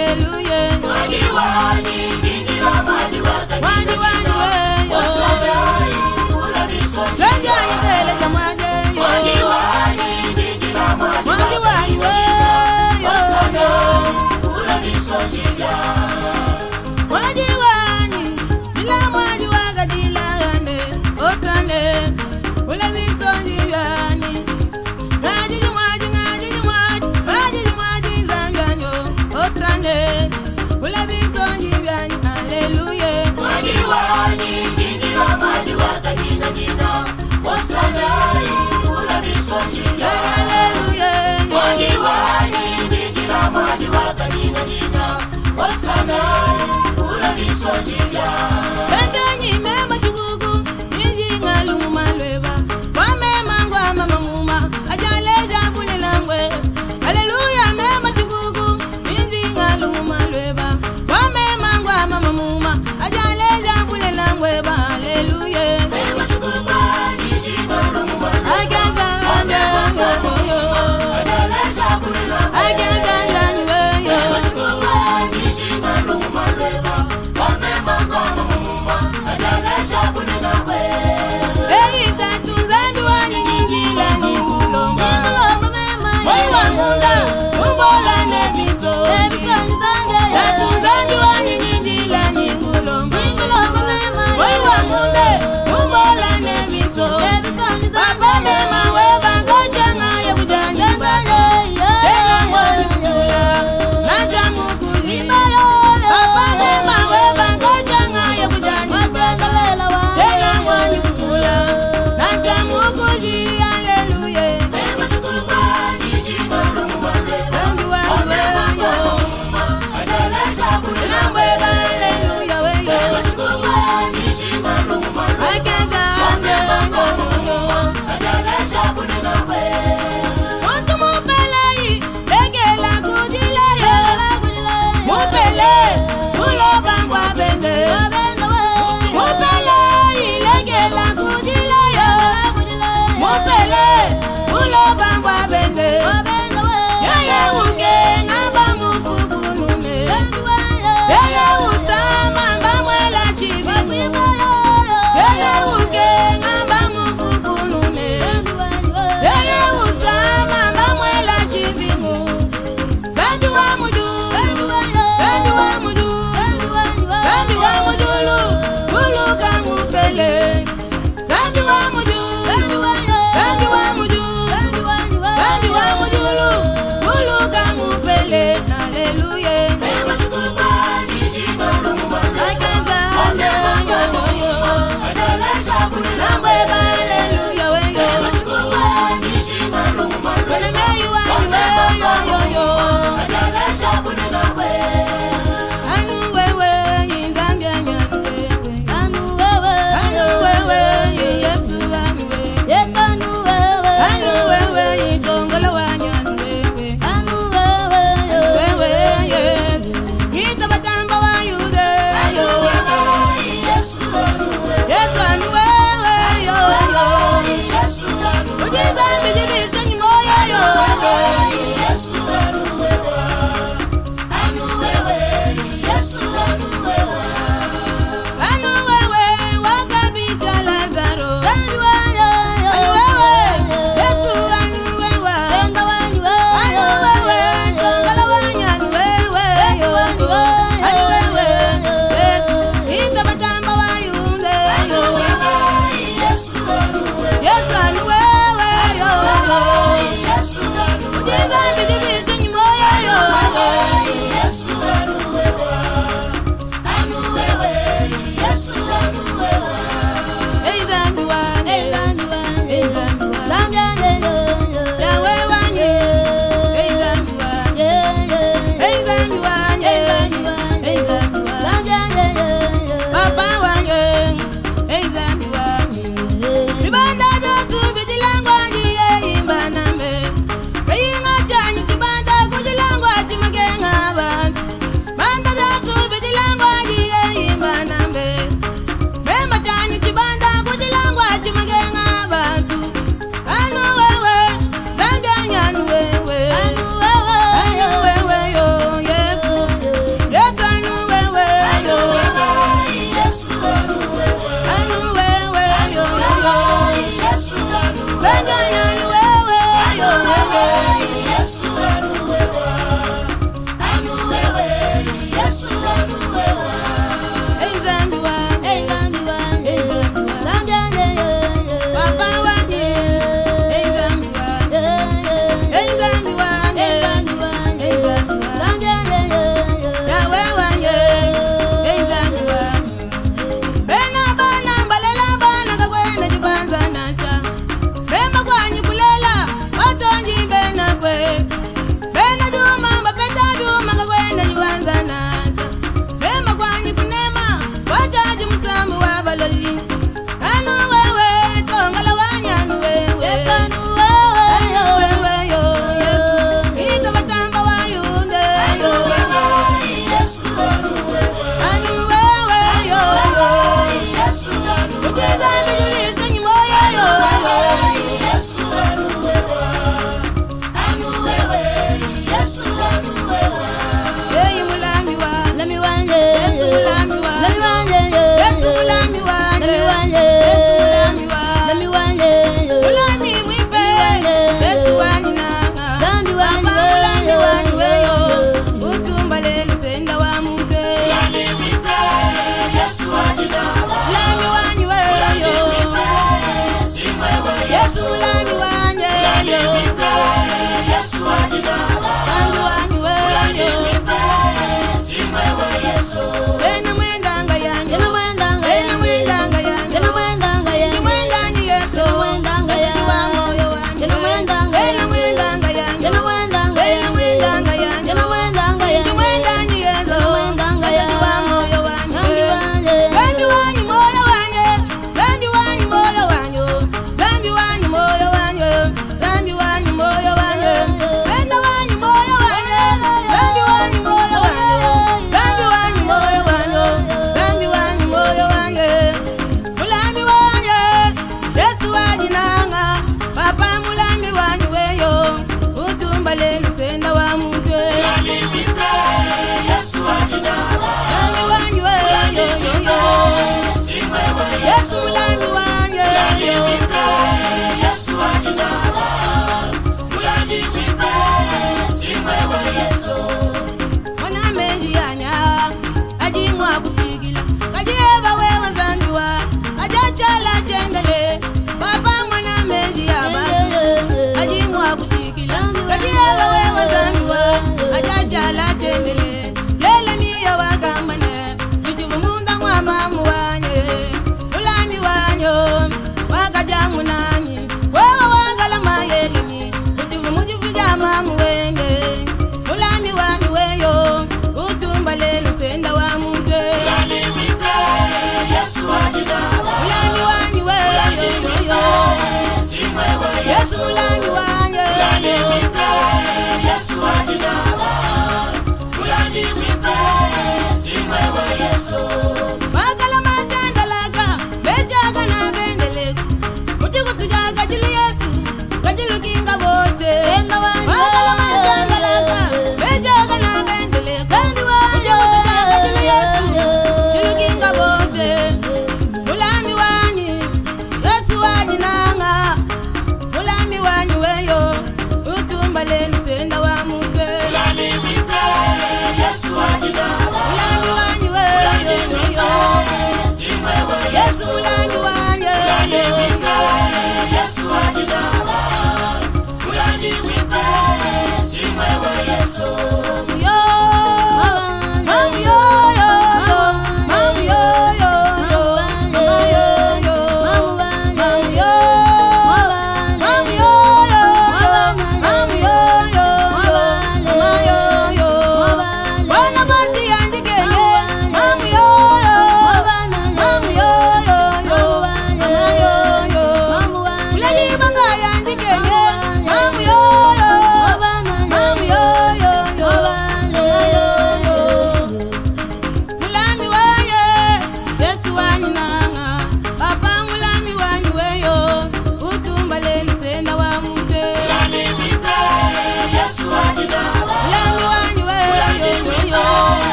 Haleluya. Mwadi wanyi dingila mwadi Mwadi wakanyinganyinga wanyi weyo. Osanai ula misonji Lejani tele ja mwaje yo. Mwadi wanyi dingila mwadi Mwadi wanyi weyo. Osanai ula misonji Mwaji wanyi, ila mwaji wakajilane, otane, ule misonji yani. Ngajiji mwaji, ngajiji mwaji, ngajiji mwaji zambyanyo, otane, ule misonji yani. Haleluya. Mwadi wanyi dingila mwadi wakanyinganyinga Osanai ula misonji Haleluya. Mwadi wanyi dingila mwadi wakanyinganyinga Osanai ula misonji Endenyi mema chukuku, inji ngaluma lweba. Wamema ngwa mama muma, ajale jabule langwe. Haleluya mema chukuku, inji ngaluma lweba. Wamema ngwa mama muma, ajale jabule langwe ba. Haleluya. Mema chukuma jijinga lumwa Ageza ngwa moyo. Adaleja bulila Ageza ngwa Mema yo. chukuma jijinga lumwa lweba Wamema ngwa mama muma Adaleja bulila we Ei tatu nzambi wanyi nyinjila nyikulomba. Moi wa munda, umbola nebisoji. Tatu nzambi wanyi nyinjila nyikulomba. Moi wa munde, umbola nebisoji. Papa mema we bangoja ngaye kujani baba. Tena mwanyukula, nasha mukuji. Papa mema we bangoja ngaye kujani baba. Tena mwanyukula, nasha mukuji. Haleluya. Mema chukuma jijinga lumwa lweba Nzambi wanyi weyo. Adaleja bulila Nambwe haleluya weyo. Mema chukuma jijinga lumwa lweba Akeza ngwe.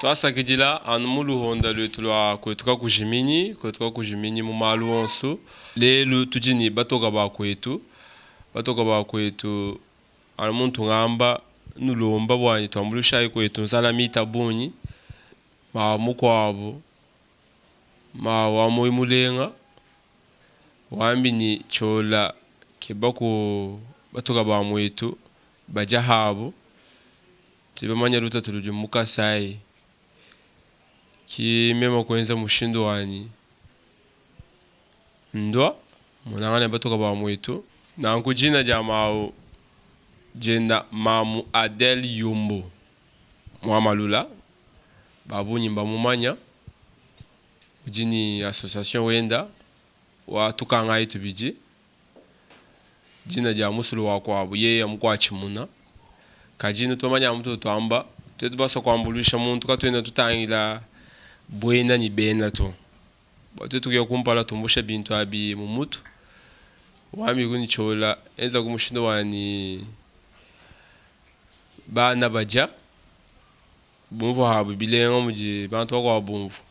Twasakidila anu mu luhonda luetu lua kuetu kakujiminyi, kuetu kakujiminyi mu malu onso. Lelu tudi ne batoka ba kuetu, batoka ba kuetu anu muntu ngamba nulomba buanyi tuambulushayi kuetu nzala mita bungi ma mukuabu ma wa moyo mulenga wambi ni tshiola keba ku batoka ba muetu badia habu tudi bamanya lutatu ludi mu Kasai ki mema kuenza mushindu wanyi ndua monangane batoka ba muetu nanku dina dia mawu dienda mamu Adele Yumbu Mwamalula babunyi mbamumanya udi ni association wenda wa tukangayi tubidi dina dia musulu wa kuabu yeye mukuatshimuna kadi nutumanya mutu tuamba tuetu basua kuambuluisha muntu katuena tutangila buena ni bena to bua tuetu kuya kumpala tumbusha bintu abi mu mutu wambi kunitshiola enza ku mushindu wani bana badia bumvua habu bilenga mudi bantu bakuabu bumvua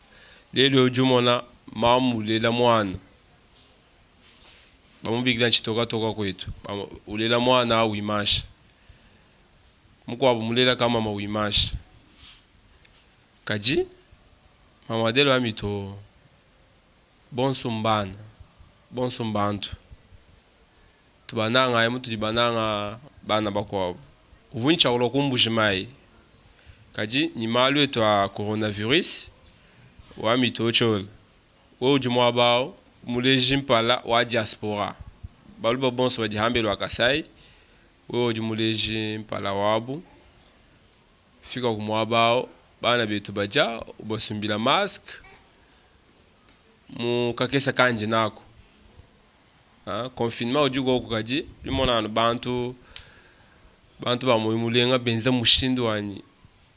lelu udi umona mamu ulela mwana bamubikila ntshitokatoka kuetu ulela mwana wimansha mukuabu mulela kamama wimansha kadi mama Adele wami to bonso mbana bonso mbantu tubananga ayi mutudi bananga bana bakuabu uvunyi tshiakulua kumbuji mayi kadi ni malu etu a coronavirus wami to tshiola we udi muaba awu muleji mpala wa diaspora baluba bonso badi hambelu wa Kasai wewe udi muleji mpala wabu fika ku muaba awu bana betu badia ubasumbila masque mu kakesa kanji nako confinement udi koku kadi limona anu bantu bantu ba moyo mulenga benza mushindu wanyi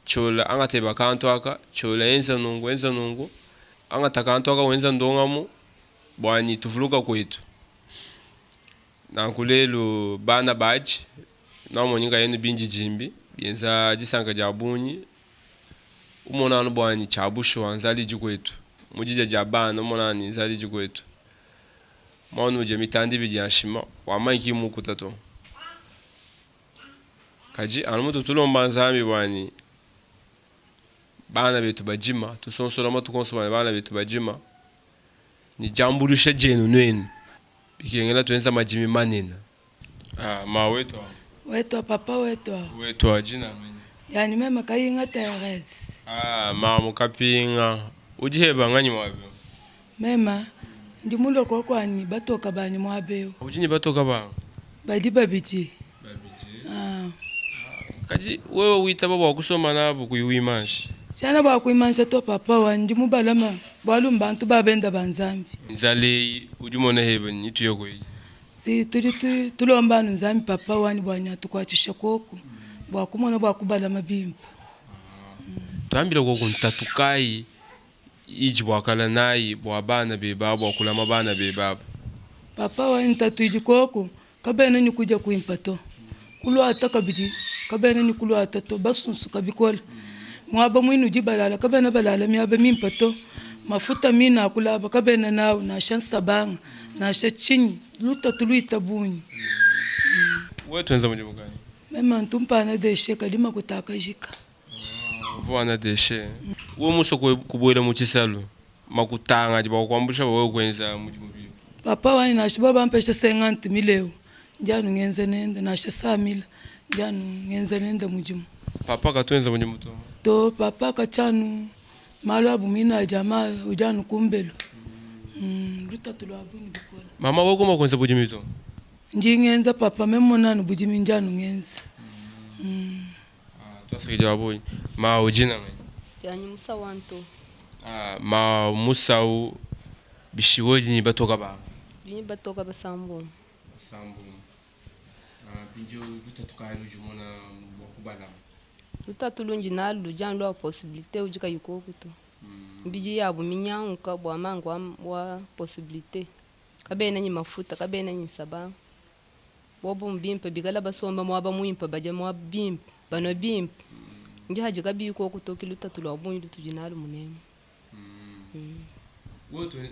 tshiola angateba kantu aka tshiola enza nungu enza nungu angata kantu aka wenza ndongamu buanyi tuvuluka kuetu nanku lelu bana baji namoninga yenu bindidimbi bienza disanka dia bungi umona anu buanyi tshia bushuwa nzala idi kuetu mudidia dia bana umona ani nzala idi kuetu mwana udia mitanda ibidi ya nshima wamanyi ki mukuta to kadi anu mutu tulomba nzambi buanyi bana betu badima tusonsola matuku onso buanyi bana betu badima ni diambuluisha dienu nuenu bikengela tuenza madimi manene ma wetu wetu papa wetu wetu jina nganyi yani meme kayinga Therese mamu kapinga udi heba nganyi mwabe mema ndi muloko kwanyi batoka banyi mwabeo udi ni batoka ba badi babidi babidi kadi wewe witaba bua kusoma nabo kuyiwimansha tshiana bua kuimansha to papa wanyi ndi mubalama bualu mbantu babenda ba nzambi nzala eyi udi mona heba nituye kweyi si tudi tulomba anu nzambi papa wanyi buanyi atukuatshisha koku bua kumona bua kubalama bimpe twambile koku ntatu kayi idi buakala nayi bua bana beba bua kulama bana bebaba papa wanyi ntatu idi koku kabena ni kudia kuimpa to kuluata kabidi kabena ni kuluata to basunsuka bikole muaba muinu udi balala kabena balala miaba mimpa to mafuta mina akulaba kabena nawu nasha nsabanga nasha tshinyi lutatu luita bunyi wewe tuenza mudimu kayi mema ntumpana deshe kalima kutakajika uvua na deshe we muso kubuela mu tshisalu. Makuta anga adi bua kukuambuluisha bua wewe kuenza mudimu bimpe. Papa wanyi nansha bobu bampesha 50 mille eu, ndi anu ngenza nende, nansha 100 mille, ndi anu ngenza nende mudimu. Papa katu wenza mudimu to? To, papa katshia anu malu abu muine adi ama udi anu kumbelu. Lutatu lua bungi bikole. Mama wewe kuma kuenza budimi to? Ndi ngenza papa, meme mona anu budimi ndi anu ngenza. Tuasakidila wa bungi. Ma udi na nganyi? Yanyi Musa wantu. Ah, ma Musau bishiwo ni batoka ba? Bini batoka basambu. Basambu. Ah, pinjo lutatu kayi ludi mona bua kubalama? Lutatu lundi nalu ludi anu lua possibilite udi kayi koku to. Mbidi yabu minyanguka bua mangu wa, wa possibilite. Kabena nyi mafuta, kabena nyi nsabanga. Bobu mbimpe bikala basomba muaba muimpe, badia muaba bimpe, banua bimpe. Ndi hadi kabiyi koku to, ke lutatu lua bungi lutudi nalu munemu.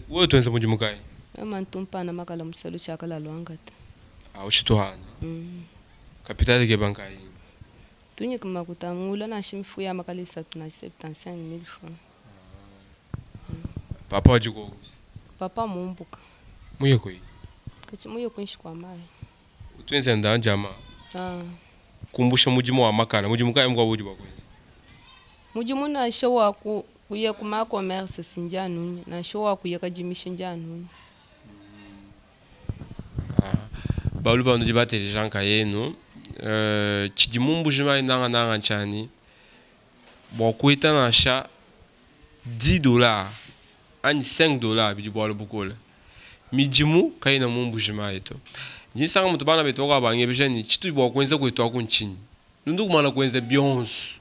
Wewe tuenza mudimu kayi? Mema ntu mpana makala mu tshisalu tshia kalalu angata. Ah, utshituhana. Kapitale keba nkayi? Tunyika makuta ngula nansha mifuku ya makala isatu nansha 75000 francs. Papa wadi koku? Papa mumbuka. Muye kuyi? Katshi muye kuinshi kua mayi. Utuenza nda njama? Ah. Kumbusha mudimu wa makala, mudimu kayi mukuabu udi bua kuenza? Mudimu nansha wa ku kuya ku ma commerce si ndi anunya, nansha wa kuya kadimisha ndi anunya. Balu banudi bateleja nkayenu, tshidi mu Mbuji Mayi nangananga ntshianyi bua kuheta nansha 10 dollars anyi 5 dollars bidi bualu bukole. Midimu kayena mu Mbuji Mayi to. Ndi nsanga mutu bana betu bakuabu bangebeja ne, tshitudi bua kuenza kuetu aku ntshinyi? Nundu kumana kuenza bionso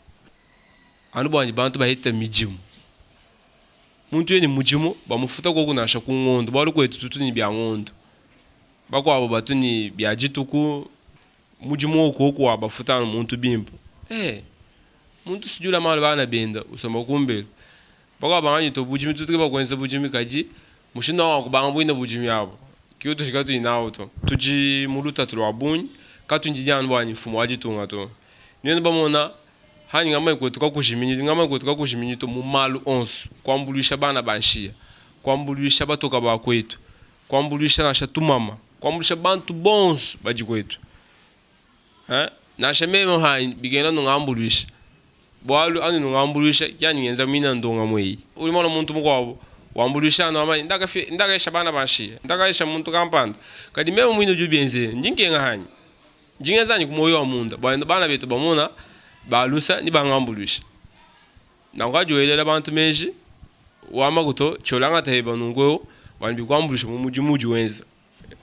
anu bua ne bantu baheta midimu. Muntu yeye ne mudimu bamufuta koku nansha ku ngondo, bualu kuetu tutu ne bia ngondo, bakuabu batu ne bia dituku. Mudimu wowu koku wa bafuta anu muntu bimpe. Eh, muntu sidi ulama anu bana benda usomba kumbelu. Bakuabu banganyi to budimi tutu tukeba kuenza budimi kadi mushindu wa kubanga buine budimi abu ke utudi katuyi nawu to. Tudi mu lutatu lua bungi, katuindidi anu bua mfumu wa ditunga to. Nuenu bamona hanyi ngamanya kuetu kakujiminyi, ngamanya kuetu kakujiminyi to mu malu onso, kuambuluisha bana ba nshiya, kuambuluisha batoka ba kuetu, kuambuluisha nansha tumama, kuambuluisha bantu bonso badi kuetu. Hein? Nansha meme hanyi bikengela nungambuluisha. Bualu anu nungambuluisha ke anu ngenza muina ndongamu eyi. Udi mona muntu mukuabu wambuluisha anu wamba ne, ndakafi ndakayisha bana ba nshiya, ndakayisha muntu kampanda. Kadi meme muine udi ubienzela, ndi nkenga hanyi? Ndi ngenza anyi ku muoyo wa munda bua bana betu bamona balusa ne bangambuluisha. Nanku adi welela bantu meji, wamba kuto tshiolangata heba nunku eu bua ne bikuambuluisha mu mudimu udi wenza.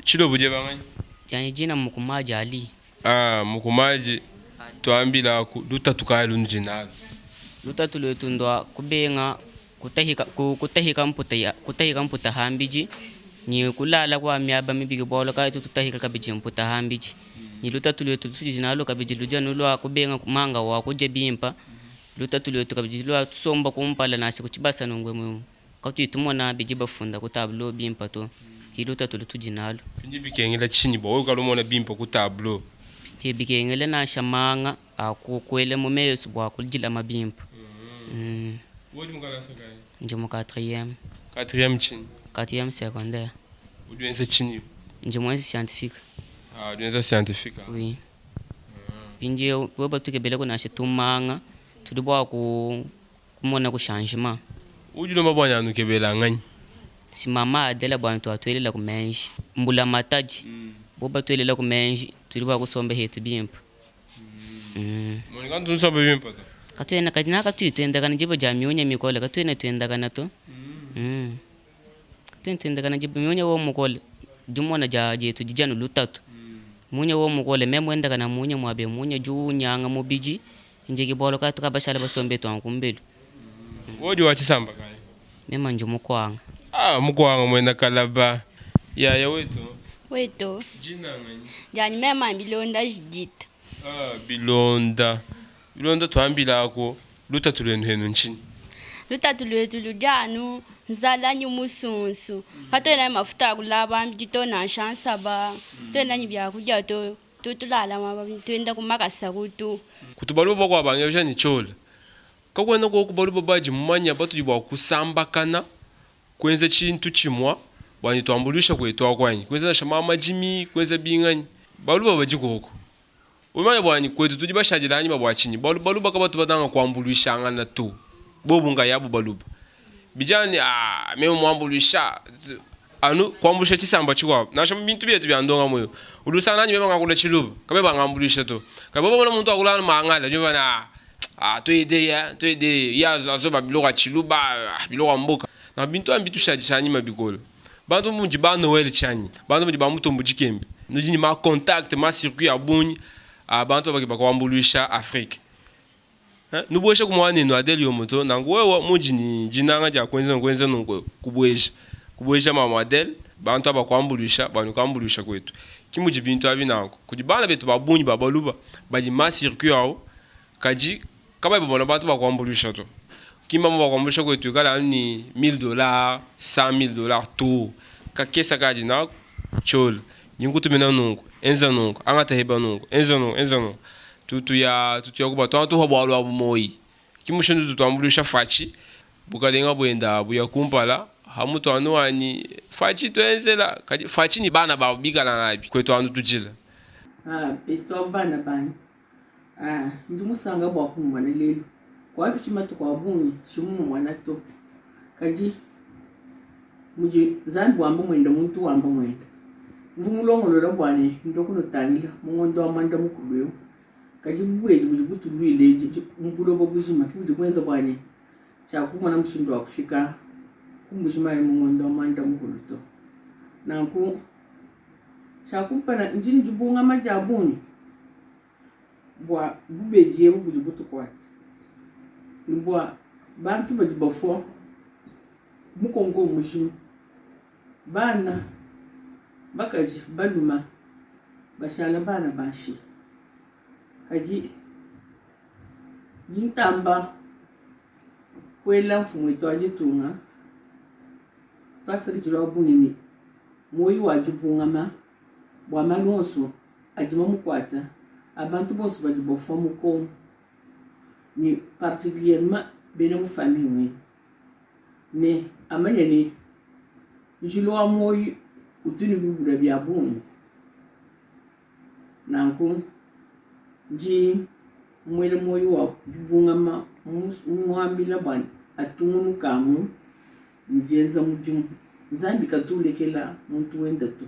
Tshilobo dieba nganyi? Dianyi dina Mukumaji Ali. Ah, Mukumaji, tuambilaku, lutatu kayi lunudi nalu? Lutatu luetu ndua kubenga kutahika, kutahika mputa ya, kutahika mputa hambidi ne kulala kua miaba mibi ke bualu kayi tutu tutahika kabidi mputa hambidi. Ne lutatu luetu lutudi nalu kabidi ludi anu lua kubenga manga wa kudia bimpa. Lutatu luetu kabidi lua tusomba kumpala nansha ku tshibasa nungu emu. Katuyi tumona bidi bafunda ku tableau bimpe to, ke lutatu lutudi nalu. Bidi bikengela tshinyi bua wewe kuikala umona bimpe ku tableau? Bidi bikengela nansha manga a kuela mu mesu bua kudilama bimpe. Wewe udi mu kalasa kayi? Ndi mu quatrieme. Quatrieme tshinyi? Quatrieme secondaire. Udi wenza tshinyi? Ndi muenza scientifique. Ah, udi wenza scientifique. Oui. Mpindieu bobu batukebelaku nansha tumanga tudi bua ku Kumona ku changement. Udi ulomba bua nyanukebela nganyi? Si mama Adela bua tuatuelela ku menji. Mbula matadi bo batuelela ku menji tudi bua kusomba hetu bimpe. Moni kantu nusomba bimpe to. Katuena kadi na katuyi tuendakana diba dia miunya mikole katuena tuendakana to. Katuena tuendakana diba miunya wo mukole dimona dia dietu didi anu lutatu. Munya wo mukole meme muendakana munya muabe munya udi unyanga mubidi Ndi ke bualu kayi tukabashala basombe tuangu kumbelu. Wewe udi wa tshisamba kayi? Mema ndi mukuanga. Ah, mukuanga muena kalaba. Yaya wetu. Wetu. Dina nganyi? Dianyi mema Bilonda Judith. Ah, Bilonda. Bilonda tuambilaku lutatu luenu henu ntshinyi? Lutatu luetu ludi anu nzala nyi musunsu. Katuena ne mafuta a kulaba mbidi to nansha nsaba. Tuena ne biakudia to. Tutu tulala muaba tuenda ku makasa kutu. Kutu baluba bakuabu bangebeja ne, Ciola, kakuena kuoku baluba badi mumanya batudi bua kusambakana Kuenza tshintu tshimua bua ne tuambuluisha kuetu aku anyi? Kuenza nansha ma madimi, kuenza binganyi? Baluba badi koku. Umanya bua ne kuetu tudi bashadile anyima bua tshinyi? Bualu baluba kabatu bananga kuambuluishangana to. Bobu nkayabu baluba. Bidi anu ne ah meme muambuluisha anu kuambuluisha tshisamba tshikuabu. Nansha mu bintu bietu bia ndongamu ewu, udi usangana anyi meme ngakula tshiluba, kabena bangambuluisha to. Kadi bobu bamona muntu wakula anu mangala, badi bamba ne ah ah tuede ye, tuede ye, ye azoba biloko ya tshiluba, ah biloko ya mboka. Nanku bintu abi mbitushadisha anyima bikole. Bantu bu mudi ba Noel Tshianyi, bantu bu mudi ba Mutombo Dikembe, nudi ne ma contact, ma circuit a bungi a bantu badi bakuambuluisha Afrique. Hein, nubuesha ku muanenu Adele Yomo to, nanku wewe mudi ne dinanga dia kuenza nunku enza nunku, kubueja, kubueja mamu Adele, bantu aba kuambuluisha bua nukuambuluisha kuetu. Ki mudi bintu abi nanku. Kudi bana betu ba bungi ba baluba badi ma circuit au, kadi Kabayi bamona bantu ba kuambuluisha to. Ki mbamue ba kuambuluisha kuetu ikala anu ne 1000 dollars, 100.000 dollars to. Kakesa kadi naku, tshiola. Ndi nkutumina nunku, enza nunku, angata heba nunku, enza nunku, enza nunku. Tutu ya, tutu ya kuba tuanga tuhua bualu abu moyi. Ki mushindu utu tuambuluisha Fatshi, bukalenga buenda buya kumpala, hamutu anu wanyi Fatshi tuenzela, kadi Fatshi ne bana babu bikala nabi, kuetu anu tudila. Ah, betu abu bana banyi. Ah, ndi musanka bua kunumona lelu. Kuapitshi matuku a bungi tshiyi munumona to. Kadi mudi Nzambi wamba muende, muntu wamba muende. Mvua mulongolola bua ne ndue kunutangila mu ngondo wa muanda mukulu eu. Kadi buedi budi butuluile mu buloba bujima ke budi buenza bua ne tshiakumona mushindu wa kufika ku Mbuji-Mayi mu ngondo wa muanda mukulu to. Nanku Tshia kumpala, ndi ne dibungama dia bungi bua bubedi ebu budi butukuate ne bua bantu badi bafua mu Congo mujima, bana, bakaji, balume bashala bana ba nshiya. Kadi ndi ntamba kuela mfumu wetu wa ditunga tuasakidila wa bungi ne muoyo wa dibungama bua malu onso adi mamukuate a bantu bonso badi bafua mu Congo ne particulierement bena mu famille wende ne amanye ne, njila wa muoyo utu ne bibula bia bungi. Nanku ndi mmuela muoyo wa dibungama mmuambila bua atungunuke amu ne dienza mudimu. Nzambi katu ulekela muntu wenda to.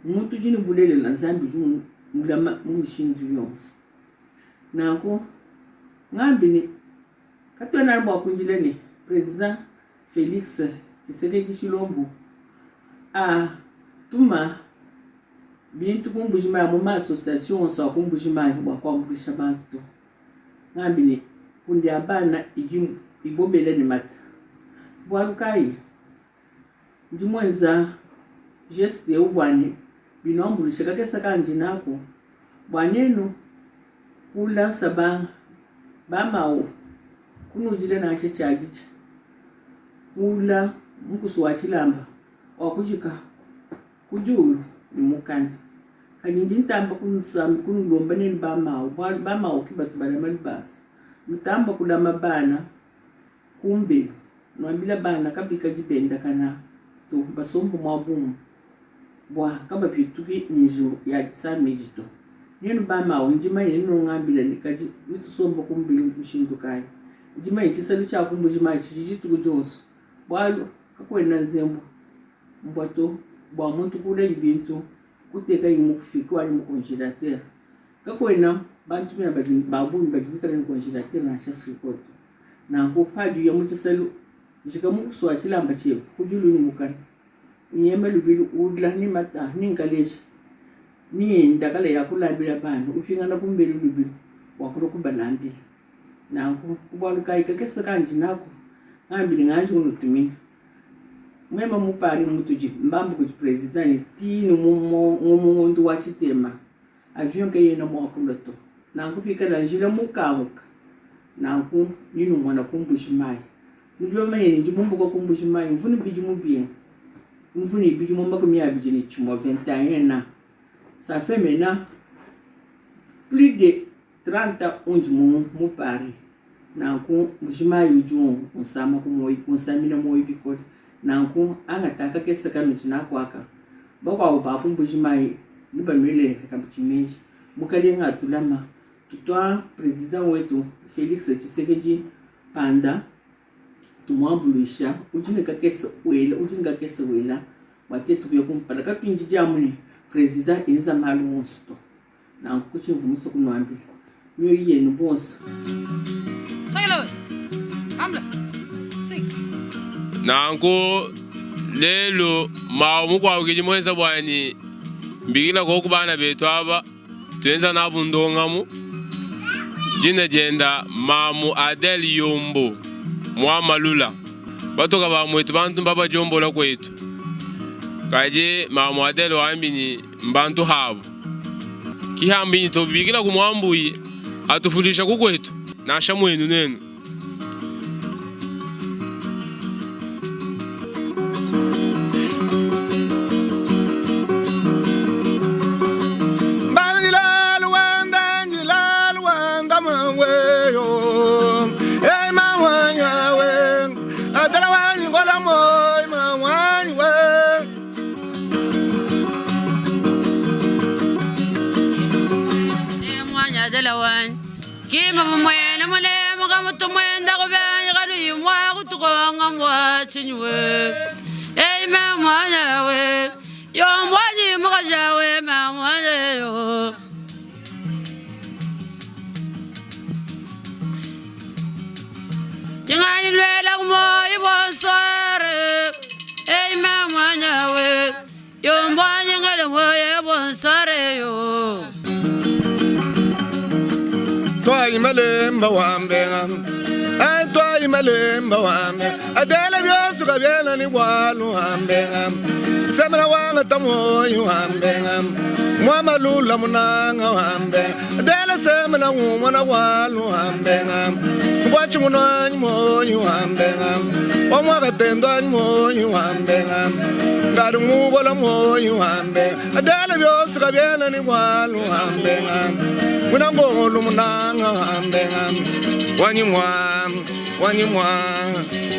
Muntu udi ne bulelela Nzambi udi umulama mu mishindu yonso. Nanku ngambi ne, katuena anu bua kuindila ne, President Felix Tshisekedi Tshilombo a tuma bintu ku Mbuji-Mayi mu ma association onso a ku Mbuji-Mayi bua kuambuluisha bantu to. Ngambi ne kundi ya bana idi ibobela ne mata. Bualu kayi ndi muenza geste eu bua ne binuambuluishe kakesa kandi naku bua nenu kula nsabanga ba mawu kunudila nansha tshiaditshia kula mukusu wa tshilamba wa kujika ku diulu ne mukana. Kadi ndi ntamba kunulomba nenu ba mawu, bualu ba mawu ke batu balama lubanza. Nutamba kulama bana kumbelu, nuambila bana kabikadi bendakana to, basombe muaba umue bua kabapituki ne njiwu ya disama edi to. Nenu ba mawu, ndi manye ne nungambila ne, kadi netusombe kumbelu mushindu kayi? Ndi manye tshisalu tshia ku Mbuji-Mayi tshidi dituku dionso, bualu kakuena nzembu. Mbua to, bua muntu kuulayi bintu, kutekayi mu frigo anyi mu congelateur. Kakuena bantu mene badi ba bungi badi bikale ne congelateur nansha frigo to. Nanku padi uya mu tshisalu, jika mukusu wa tshilamba tshiebe ku diulu ne mukana, unyema lubilu ula ne mata ne nkaleji ne ndakala ya kulambila bana, upingana kumbelu lubilu bua kulua kubalambila. Nanku ku bualu kayi kakese kandi naku, ngambile nganji kunutumina. Meme mupale mutudi mbambe kudi president ne ti ne mu ngondu wa tshitema avion kayena mua kulua to. Nanku pikala njila mukanguka nanku ni numona ku Mbuji Mayi. Nudi bamanye ne ndi mumbuka ku Mbuji Mayi mvua ne bidimu binga? Mvua ne bidimu 21, 21 ans. Ça fait maintenant plus de 30 ans undi mu Paris. Nanku Mbuji-Mayi udi unsama ku muoyo, unsamina muoyo bikole. Nanku angata kakese kanudi naku aka. Bakuabu ba ku Mbuji-Mayi nubanuelele kabidi meji. Mukalenga atulama, tutua President wetu Felix Tshisekedi panda, tumuambuluisha, udi ne kakese wela, udi ne kakese wela bua tetu kuya kumpala. Katuindidi amu ne President enza malu onso to. Nanku ku tshimvua musue kunuambila, mioyo yenu bonso. Nanku lelu mawu mukuabu kidi muenza buanyi mbikila koku bana betu aba tuenza nabu ndongamu dina dienda mamu Adele Yombo Muamalula batoka ba muetu bantu mbabadiombola kuetu kadi mamu Adele wambi ni Mbantu habu kihambinyi to bikila ku muambuyi atufundisha ku kuetu nansha muenu nenu. Twayimalemba wambenga ai twayimalemba wambe adele byosu kabyena ni bwalu wambenga semena wanga tamoyi wambenga mwamalula munanga wambe adele semena umwana walu wambenga ngwachimunwanyi moyi wambenga omwakatendwanyi moyi wambenga ngari mubola moyi wambe adele byosu kabyena ni bwalu wambenga munangolu munanga wambenga wanyimwa wanyimwa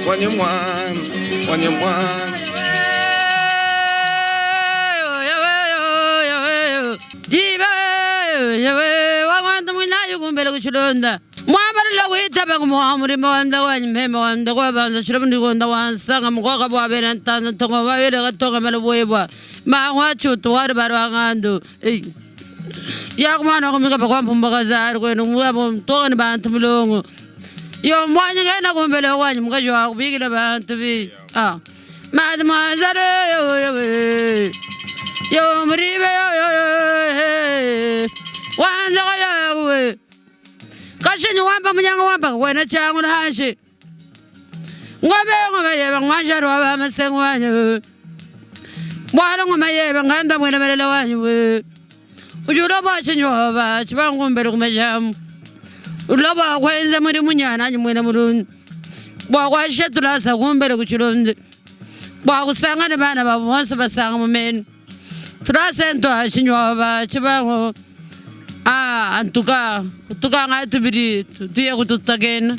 wanyimwa wanyimwa mwamalula witaba kumuha mulimo wanda wanyimhema wanda kwabanza shilabundikonda wansanga mukwaka bwabela ntanza ntongo babele katonga malubwebwa mangwachutu wali balwangandu yakumwana kumika pakwampumbakazari kwenu muyabo mtongani bantu mulongo yo mwanyi ngena kumbele wanyi mukaji wakubikila bantu bi mademoiselle yo muribe yo wanza yawe kashinyi wamba munyanga wamba wena changu nashi ngobe ngobe yeba ngwanjaro wa masengo wanyu bwala ngoma yeba nganda mwena melela wanyu we ujuloba chinyoba chibangumbele kumejamu uloba kwenza muri munyana mwena murunzi bwakwashe tulasa kumbele kuchilonzi bwakusangana bana babo bonse basanga mumenu tulase ntwa chinyoba chibango antuka kutukanga tubiri tuye kututagena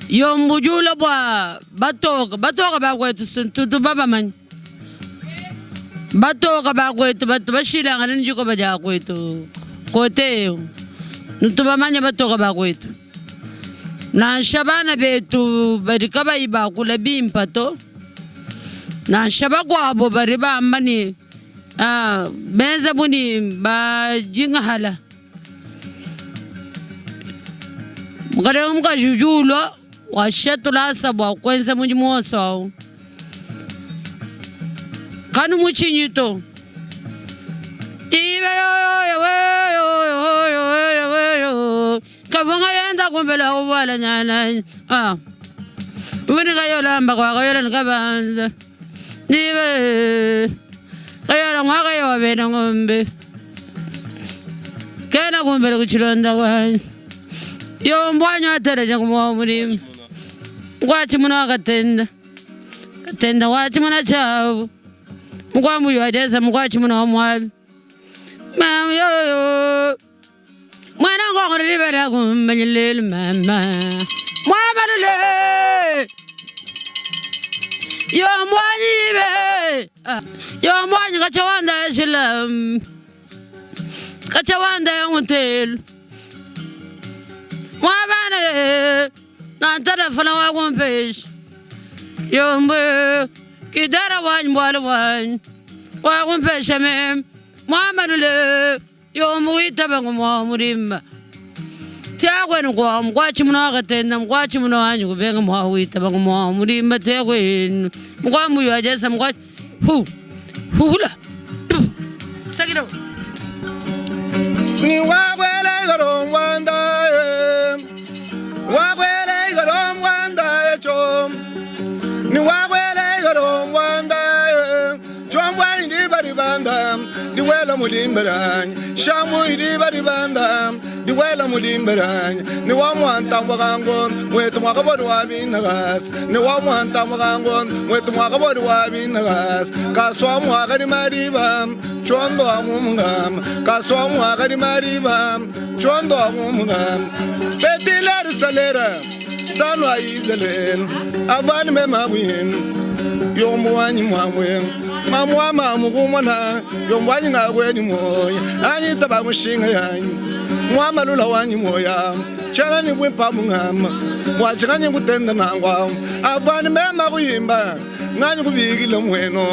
yombujula bwa batoka batoka bakwetu tubabamanyi batoka bakwetu batu bashilangana nijiko baja kwetu kote nitubamanya batoka bakwetu nansha bana betu bari kabayi bakula bimpa to nansha bakwabo bari bamba ni benza buni bajingahala mukalenge mukajujulwa washatulasa bwa kwenza mudimu wonso awu kanu muchinyi to ibe yoyoyoyoyoyoyoyo kavunga yenda kumbela kubwala nyana ubuni kayolamba kwakayola nikabanza nibe kayola mwakayowabena ng'ombe kena kumbela kuchilonda kwanyi yombwanyo ateleja kumuwa mulimu ngwachimuna wakatenda katenda wachimuna chavu mukwamuyu adesa mukwachimuna wamwavi mama yoyo mwana ngongorelibela kumanyileli mama mwamalule. Yo mwanyi be. Yo mwanyi kachawanda shilam. Kachawanda untel. Mwabana na telefona wa kumpesh. Yo mbe kidara wanyi bwala wanyi. Wa kumpesh mem. Mwamanule yo muita bangu mwa murimba. Tiagwenu kwa mkwachi muno akatenda mkwachi muno wanyu kubenga mwa wita bangu mwa murimba tiagwenu. Mkwa muyu ajesa mkwachi. Hu. Hula. Sagiro. Ni wagwele igoro ngwanda eh. Wagwele igoro ngwanda echo. Ni wagwele igoro ngwanda eh. Chwambwa indi bari banda diwela mulimberany shamu indi bari banda diwela mulimberany ni wa mwanta mwagango mwetu mwakabori wa binagas ni wa mwanta mwagango mwetu mwakabori wa binagas kaswa mwakari mariba chondo wa mumungam kaswa mwakari mariba chondo wa mumungam betiler salera sanwa izelel avani memawin yomuwanyi mwamwe mamwa mamu kumona yomuwanyi ngakweni moya anyi taba mushinga yanyi mwamalula wanyi moya chana ni bwimpa mungama mwachikanye kutenda mangwa avani mema kuyimba nganyi kubikile mweno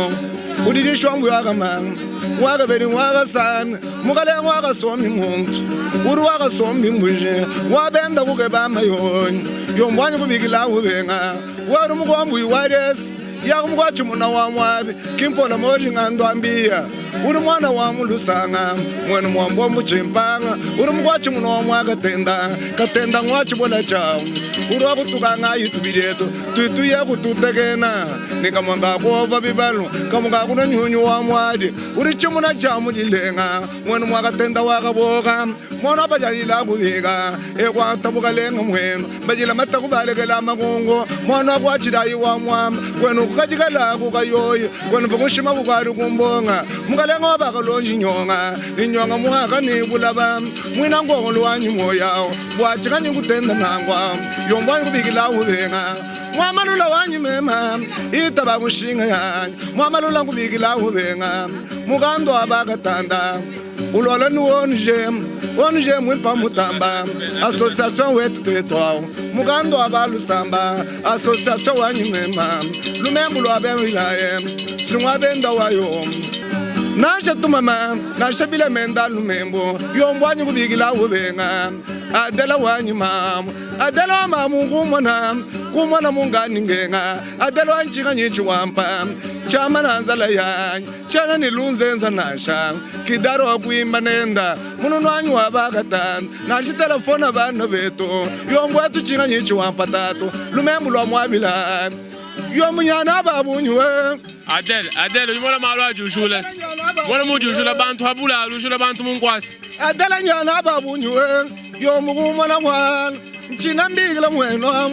udidishwa mbuyakamanga wakabeli wakasami mukale wakasomi muntu uri wakasomi mbuje wabenda kukebama yonyi yombwanyi kubikila ubenga wari mukwambuyi walesi yakumukwachi muna wa mwabi kimpola moji ngandwambiya uri mwana wa mulusanga mwenu mwambo muchimpanga uri mukwachi muna wa mwakatenda katenda ngwachibola chawu uri wakutukanga yitubiletu tuituye kututekena nikamwanga kuova bibalu kamuka kuno nyunyu wa mwadi uri chimuna cha mulilenga mwenu mwakatenda wakaboka mwana bajalila kubika ekwatabukalenga mwenu bajila matakubalekela makungu mwana kwachilayi wa mwamba kwenu kukajikala kukayoyi kwenu vukushima kukali kumbonga mukalenga wabakalonji nyonga ninyonga mwaka nibulaba mwina ngongolo wanyi moyawo bwachikanyi kutenda nangwa yombwanyi kubikila ubenga mwamalula wanyi mema itaba kushinga yanyi mwamalula nkubikila ubenga mukando abakatanda ulola ni onje onje mwipa mutamba association wetu tetwawo mukando abalusamba association wanyi mema lumembu lwabewilaye singwabenda wayo nasha tumama nasha bilamenda lumembu yombwanyi kubikila ubenga adela wanyi mamu adela wa mamu kumona kumona mungani ngenga adela wanchika nyichi wampa chama nanzala yanyi chana nilunzenza nasha kidaro wakuimba nenda mununu wanyi wabakatanda nashi telefona bana betu yombwetu chinga nyichi wampa tatu lumembu lwa mwabila yomunyana babunywe Adel, Adel, uli mwana malo ajushula. Mwana mujushula bantu habula alushula bantu munkwasi. Adela nyana babunywe yomukumona mwana nchina mbikila mweno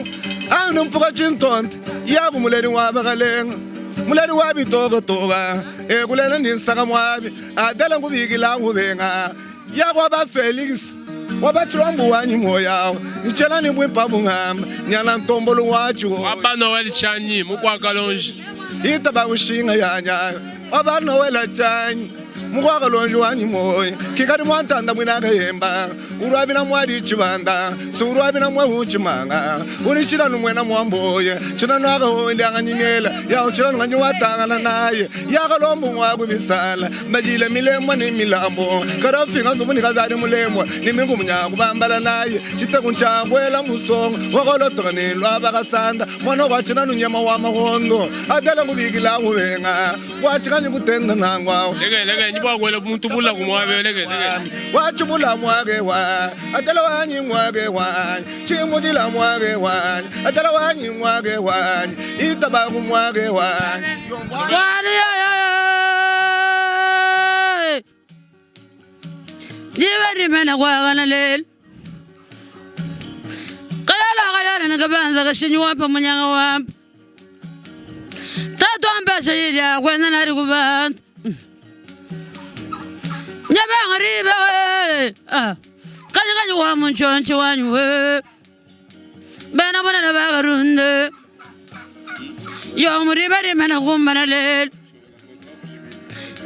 anu mpuka chintonte yaku muleli wabakalenga muleli wabitokatoka ekulela ninsaka mwabi adela nkubikila nkubenga yakwaba Felix wabachilwambu wanyi moyawo nchela ni bwimpa bungamba nyana ntombolo wacho Waba Noel Chanyi mukwakalonji itaba kushinga yanya waba Noel Chanyi mukwakalonji wanyi moya kikali mwantanda mwinakayemba urwabina mwali chibanda siurwabina mweuchimanga uri chilanu mwena mwamboye chilanu akahondyanganyimyela yawo chilanu nganyi watangana naye yakalombu mwakubisala mbajile milemwa ni milambo karafinga zumunikazali mulemwa nimingumunyakubambala naye chiteku nchakwela musongo wakolotoka nilwabakasanda mwana kwachinanu nyama wa mahondo adela kubikila kubenga kwachikanyi kutenda nangwawo Leke leke nyibakwele muntu bula kumwabe leke leke. wachibula mwake wa adela wanyi mwake wa chimudila mwake wa adela wanyi mwake wa itabaku mwake wa Wali yo yo yo. Jiwari mena kwa kana lel. Kayala kayala nakabanza kashinyu wampa munyanga wampa. Tatu amba sayida kwenda nari kubanta. Nyabanga ribe we. Ah. Kanyi kanyi wa munchonchi wanyu we. Bena mwana na bagarunde. Yo muri bari mana kumbana lel.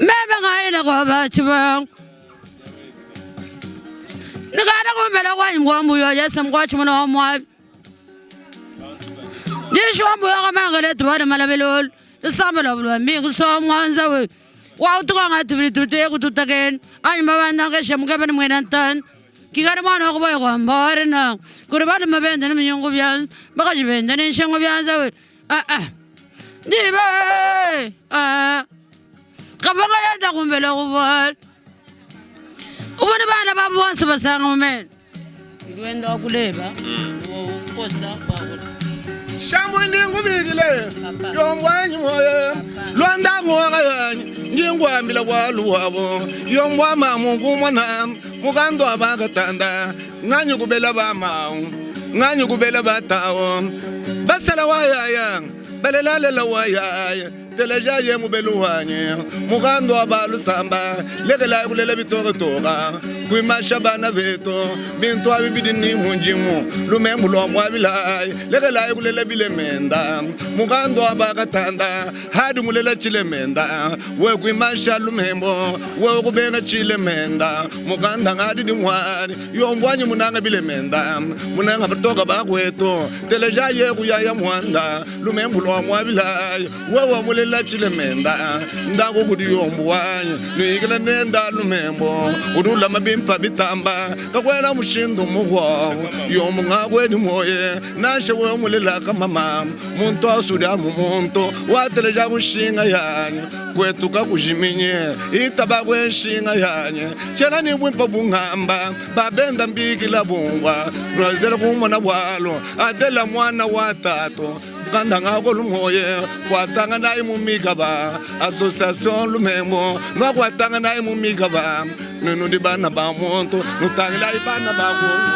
Mebe ngaina kwa bachiba. Nigana kumbela kwa ngwambu yo yesa mkwachi mwana wa mwa. Jisho mbu yo kamangale tubale malabelol. Isambela bulwa mi kuso mwanza we. Wa utuka ngatubili tute kututaken. Ay mabanda ke shemke ben mwenantan. Kigari mwana okuboye kwa mbare na. Kuri bali mabende ni minyungu byanza. Bakaji bende ni nshengo byanza we. Ah ah. Ndibe. Ah. Kabanga yenda kumbela kubala. Ubona bana babo bonse basanga mumene. Ngwenda wakuleba. Ukosa kwakula. Shambu ndingubikile yombwanyi moye lwanda mwoga yanyi ndingwambila bwalu bwabo yombwa mamu kumwana mukando abakatanda nganyi kubela bamawu nganyi kubela batawo basala wayaya balelalela wayaya teleja ye mubelu wanye mukando abalusamba lekela kulela bitoketoka kwimasha bana beto bintu abibidi ni munjimu lumembu lwa mwabilayi lekelayi kulela bilemenda mukando abakatanda hadi mulela chilemenda we kwimasha lumembo we kubenga chilemenda mukanda ngadi dimwani yombwanyi munanga bilemenda munanga batoka bakweto teleja ye kuyaya mwanda lumembu lwa mwabilayi wewe mulela chilemenda ndako kudi yombwanyi nuikila nenda lumembo udula mabimpa bitamba kakwela mushindu muhwawu yomu ngakweni moye nashe we mulela kamama muntu asuda mu muntu wateleja kushinga yanyu kwetu kakujiminye itaba kwenshinga yanye chela ni bwimpa bungamba babenda mbikila bungwa lwazela kumona bwalo adela mwana wa tato kanda ngako lumoye kwatanga naye mumigaba association lumemo nwakwatanga naye mumigaba nunundi bana ba muntu nutangila ibana bako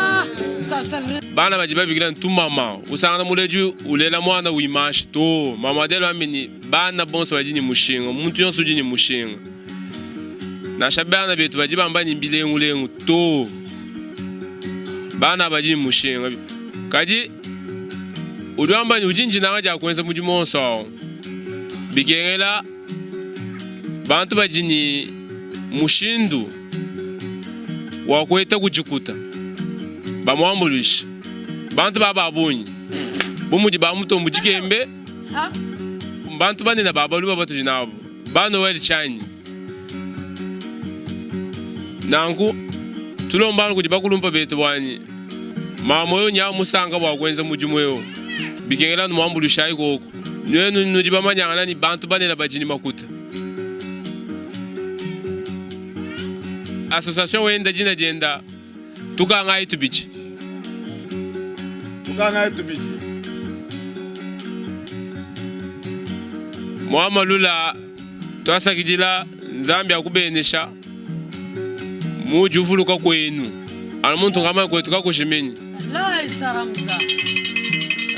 Bana badi babikila ntumama usangana muleji ulela mwana wimashi to mama delo amini bana bonso badi ni mushinga muntu yonso udi ni mushinga nasha bana betu badi bamba ni bilengulengu to bana badi ni mushinga kadi udi wamba ni udi njinanga dia kuenza mudimu wonso awu bikengela bantu badi ni mushindu wa kueta kudikuta bamuambuluisha bantu ba babunyi bu mudi bamutombo dikembe bantu banene babaluba batudi nabo ba Noel Tshianyi nanku tulombana kudi bakulumpa betu bwanyi mama oyo nya musanga bwa kuenza mudimu ewu bikengela numuambuluishayi koko nuenu nudi bamanyangana ni bantu banene badi ni makuta association wenda dina dienda tukangayi tubidi tukangayi tubidi mwamalula twasakidila nzambi akubenesha muji uvuluka kwenu anu muntu ngama kwetu kakujiminyi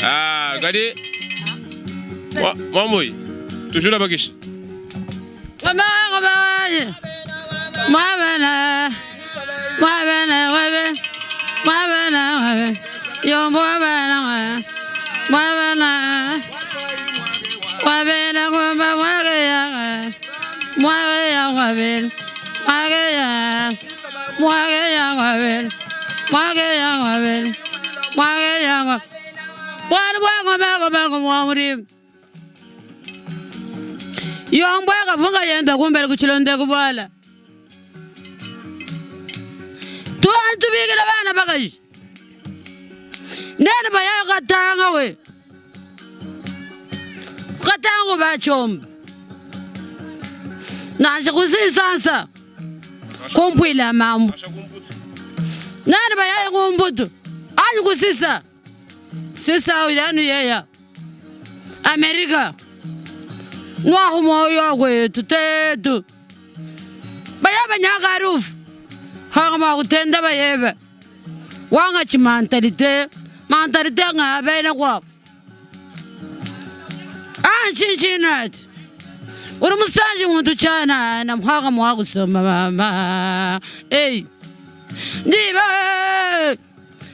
ah kadi mwamboyi tujula bakisha Yombwe kafunga yenda kumbele kuchilonde kubwala. Tuantubikila bana bakaji. Nene bayayo katanga we. Katanga bachomba. Nanje kusisansa. Kumpwila mambo. Nene bayayo kumbutu. Anyu kusisa. Sisa uyanu yeya. Amerika. Nwahu moyo kwetu tetu. Bayaba nyakarufu. Hanga kutenda bayebe. Wanga chimantalite. Mantalite ngabena kwa. Ah chinchinati. Uri musanji muntu chana na mhaga mwakusoma mama. Ey. Ndiba.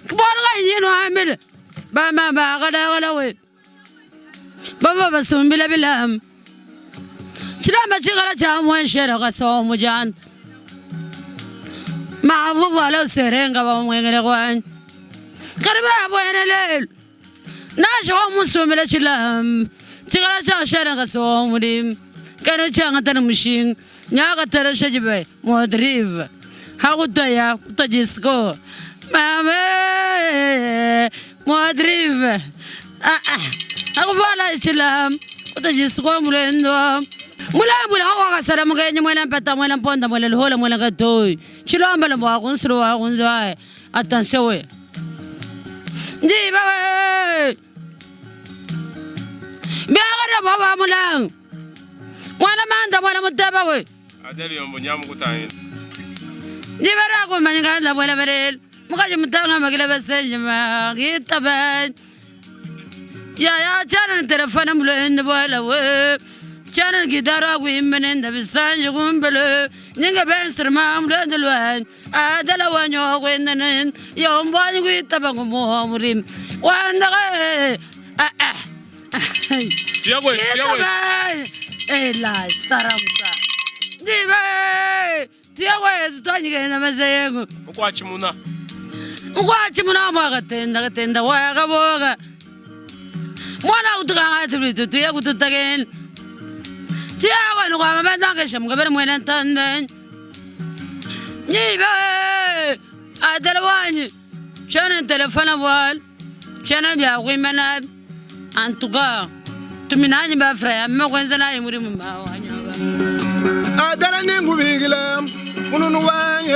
Kubona kanyino amele. Ba mama kala kala we. Bavua basumbila bilamba. Tshilamba tshikala tshia muenshela kasoho mujana. Mavu vala userenga va mwengele kwanyi. Kari va bwene lelo. Nasho wa musumbila tshilamba. Tshikala tshia shela kasoho mulimu. Kano tshanga tana mushinga. Nyaka tara shajibe modriva. Hakutaya kutajisko. Mame modriva. Ah ah. Akuvala tshilamba. Kutajisko mulendo. Mulambula wakasala mukenye mwena mpata mwena mponda mwena luhola mwena katoi. Chilomba lombo wakunsuru wakunzwaye. Attention we. Njiba we. Byagara baba mulang. Mwana manda mwana mutaba we. Adele yombo nyamu kutangila. Njibara kumanyika la bwela berel. Mukaji mutanga magila basenje magita ben. Ya ya chana telefona mulende bwela we. Chana gidara kuimbene ndabisanje kumbele. Nyinga ben sirma mulende lwen. Adela wanyo kwendene. Yombani kuitaba ngumuha murim. Wanda ah ah. Tiago, Tiago. Eh la staramsa. Ndibe tiago tutanyike mazengo. Ukwachimuna. Ukwachimuna mwakatenda katenda wakaboka. Mwana kutukanga tulitu tuya kututaken. Tiago no kwa mama ndanga shamga bere mwena ntande. Ndibe adalwani. Chana telefona bwal. Chana bya kwimana. En tout cas, tuminanyi ba frère, amma kwanza na muri mu mawanya. Adala ni ngubigila mununu wanye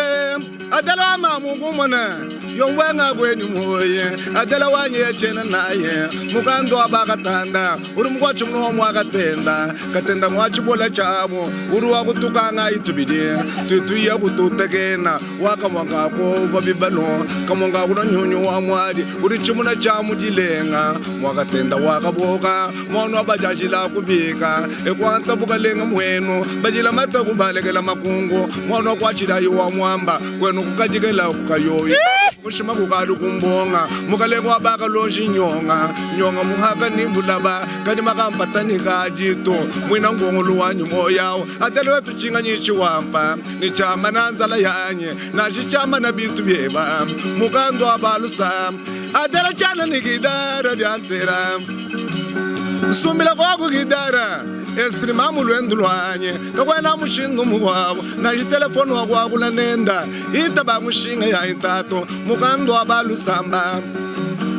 adala ma mugumana yongwenga gweni moye adala wanye chena naye mukando abakatanda uri mukwachi muno mwakatenda katenda mwachibola chabo uri wakutukanga itubidi tutuya kututekena wakamwanga kova bibalo kamwanga kuno nyunyu wa mwali uri chimuna cha mujilenga mwakatenda wakaboka mwana bajajila kubika ekwanta bukalenga mwenu bajila mata kubalekela makungu mwana kwachilayo wa mwamba kwenu kukajikela kukayoyo kushima kukalu kumbonga mukalekwa baka lonji nyonga nyonga muhaka ni bulaba kani makampatani kajito mwina ngongolo wanyu moyawo atele wetu chinga nyichiwampa ni chama na nzala yanye na xichama na bintu byeba mukando abalusa atela chana ni gidara lyantera sumbila kwaku gidara esirima mulwendu lwanye kakwena mushinga mukwavo na xitelefoni wa kwakula nenda ita ba mushinga ya intato mukando abalusamba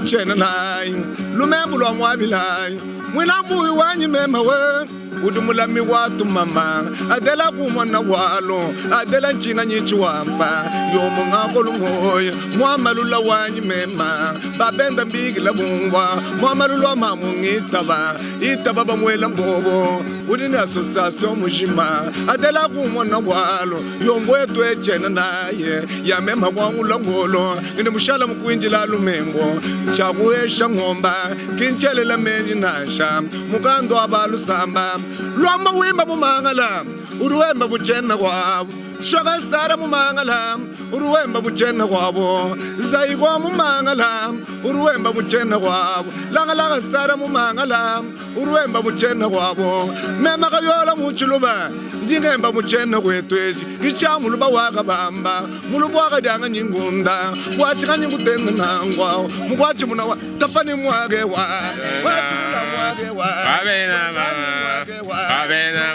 chena nayi lumembu lwa mwabilayi mwina mbuyi wanyi mema we udi mulami watu mama adela kumona walo adela nchinga nyichiwampa yomo ngakolo moya mwamalula wanyi mema babenda mbigila bungwa mwamalulwa mamu ngitaba itaba bamwela mbobo udi ni association mujima adela kumona walo yombo yetu echena naye yamema kwangula ngolo ngini mushala mukwinjila lumembo chakuesha ng'omba kinchelela menji nasha mukando abalusamba lwamba wimba mumangala uruwemba buchena kwabo shoka sara mumangala uruwemba buchena kwabo zaikwa mumangala uruwemba buchena kwabo langa langa sara mumangala uruwemba buchena kwabo mema kayola muchiluba njingemba buchena kwetweji kichamuluba wakabamba muluba wakadanga nyingunda wachika nyingutenda nangwa mukwachi muna wa tapani mwage wa wachi muna mwage wa Abena ba. Abena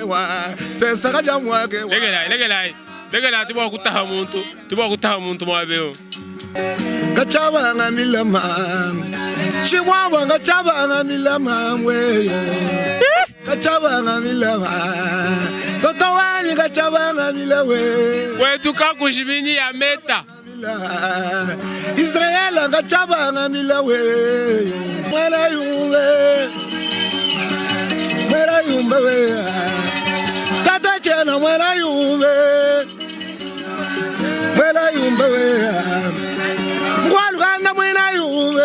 ba. Sesa kaja mwage wa Legela, legela. Legela tuba kutaha muntu. Tuba kutaha muntu mwabeo. Kachabanga milama Chiwawa kachabanga milama weyo Kachabanga milama Toto wanyi kachabanga milawe Kwetu kakushibinyi ya meta. Israela kachabanga milawe Mwela yumbe Mwela yumbe we Tata chena mwela yumbe Mwela yumbe we Ngwalukanda mwena yumbe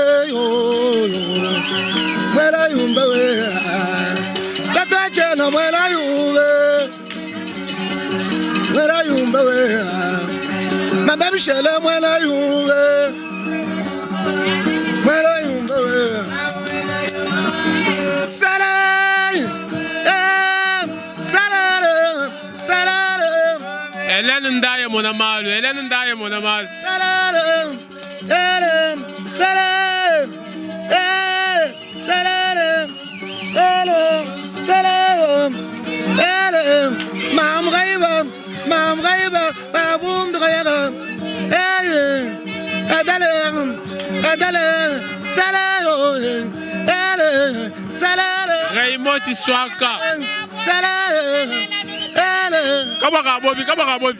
Mwela yumbe we Tata chena mwela yumbe Mwela yumbe we Mama Michelle mwela yumbe Mwela yumbe we Hélène Ndaye mona malu, Hélène Ndaye mona malu. Raymond Tiswaka. Kabaka Bobi, Kabaka Bobi.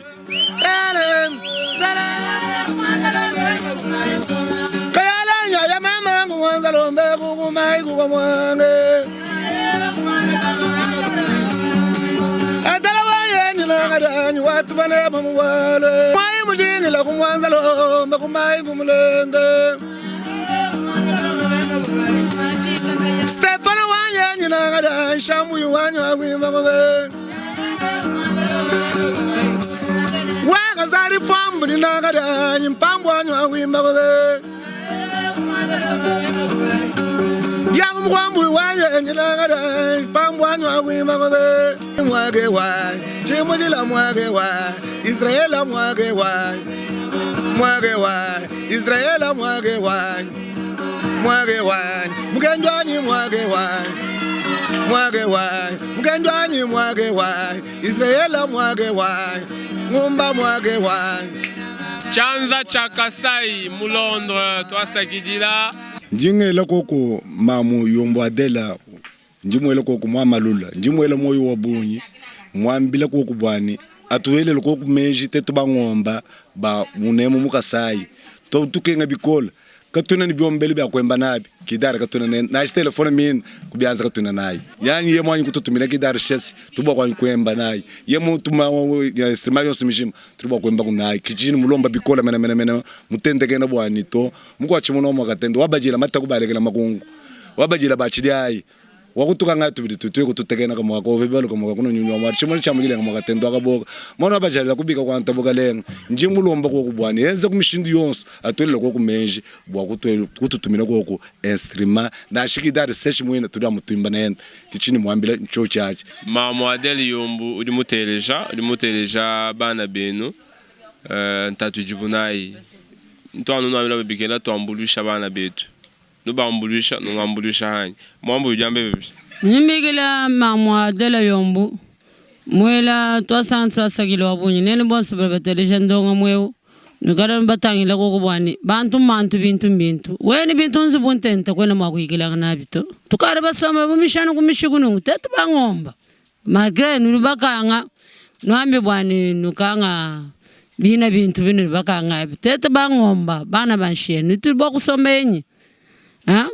Stefano wanye nyinangada shambuyu wanyu agwimagobe wakazari fwambu ninangada nyimpambu wanyu agwimagobe yamu wanye nyinangada mpambu wanyu agwimagobe mwage wa chimujila mwage wa Israela mwage wa mwage wa Israela mwage wa mwage wa mugendwanyi mwage wa mwage wa mugendwanyi mwage wa Israela mwage wa ngumba mwage wa Chanza cha Kasai mu Londres twasakidila. Njingela koko mamu yombo adela njimwele koko mwamalula njimwele moyo wa bunyi mwambila koko bwani atuelele koko meji tetu bang'omba ba munemu mukasai to tukenga bikola katuna ni byombele bya kwemba nabi kidara katuna ne na telefone min kubyanza katuna nayi yani ye mwanyi kututumira kidara shesi tubwa kwa kwemba nayi ye mutuma ya estrema yonse mishima tubwa kwemba kunayi kichini mulomba bikola mena mena mena mutendekena bwani to mukwachimuno mwakatendo wabajila mata kubalekela makungu wabajila bachili wakutuka nga tubili tutwe kututekena kamwaka ovebalo kamwaka kuno nyunywa mwari chimwe chamujilenga mwakatendo akaboka mwana wabajalila kubika kwanta bokalenga njimulomba kokubwani yenze kumishindu yonso atwelele kokumenji bwa kututumila koku instrument nashikidari seshi mwina tuli amutumba nenda kichini mwambila ncho chache Mamu Adele Yombu udi muteleja, udi muteleja bana benu ntatu jibunayi. Ntwanu nwambila babikela twambulusha bana betu. Nubambulusha nungambulushha hanyi. Mwambu ujambe bebe. Nimbikila mamu Adele Yombu mwela twasanga twasakile wabunyi nene bonse bali bateleja ndonga mweu nukala batangila koko bwani bantu mantu bintu bintu weni bintu nzi buntente kwena mwakuikilanga nabito tukari basoma bumishana kumishiku nungu tetu bang'omba make nulu bakanga nwambi bwani nukanga bina bintu bino bakanga tetu bang'omba bana banshie nitu bwakusoma enyi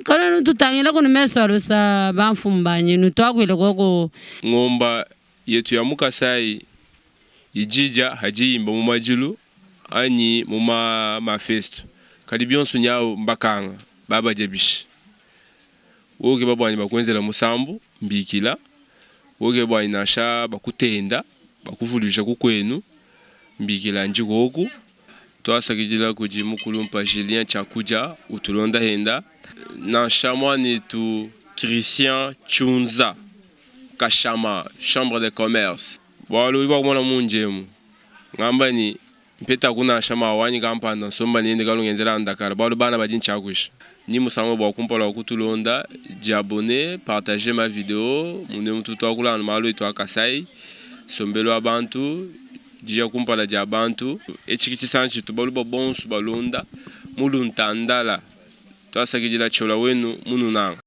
kana nututangila kuno meso alusa bamfumbanye nutwakwile koko Ng'omba yetu ya mukasai ijija hajiyimba mu majilu anyi mu mafesto kadi byonso nyao mbakanga babaje bishi woke babwanyi bakwenzela musambu mbikila woke bwanyi nasha bakutenda bakuvulisha kukwenu mbikila njikoku twasakidila kudi mukulumpa Julien Chakuja utulonda henda nansha mwanetu Christian Chunza Kashama chambre de commerce bwalu bakumona munjemu ngamba ni mpeta kuna shama wanyi kampanda nsomba niende kalungenzela ndakala bwalu bana badi nchakusha ni musango bwa kumpala kutulonda diabonner partager ma vidéo mune mututu akula malo itu akasai sombelo abantu dia kumpala dia bantu echiki chisanchi tubalu bonsu balonda muluntandala twasakidila chola wenu mununanga.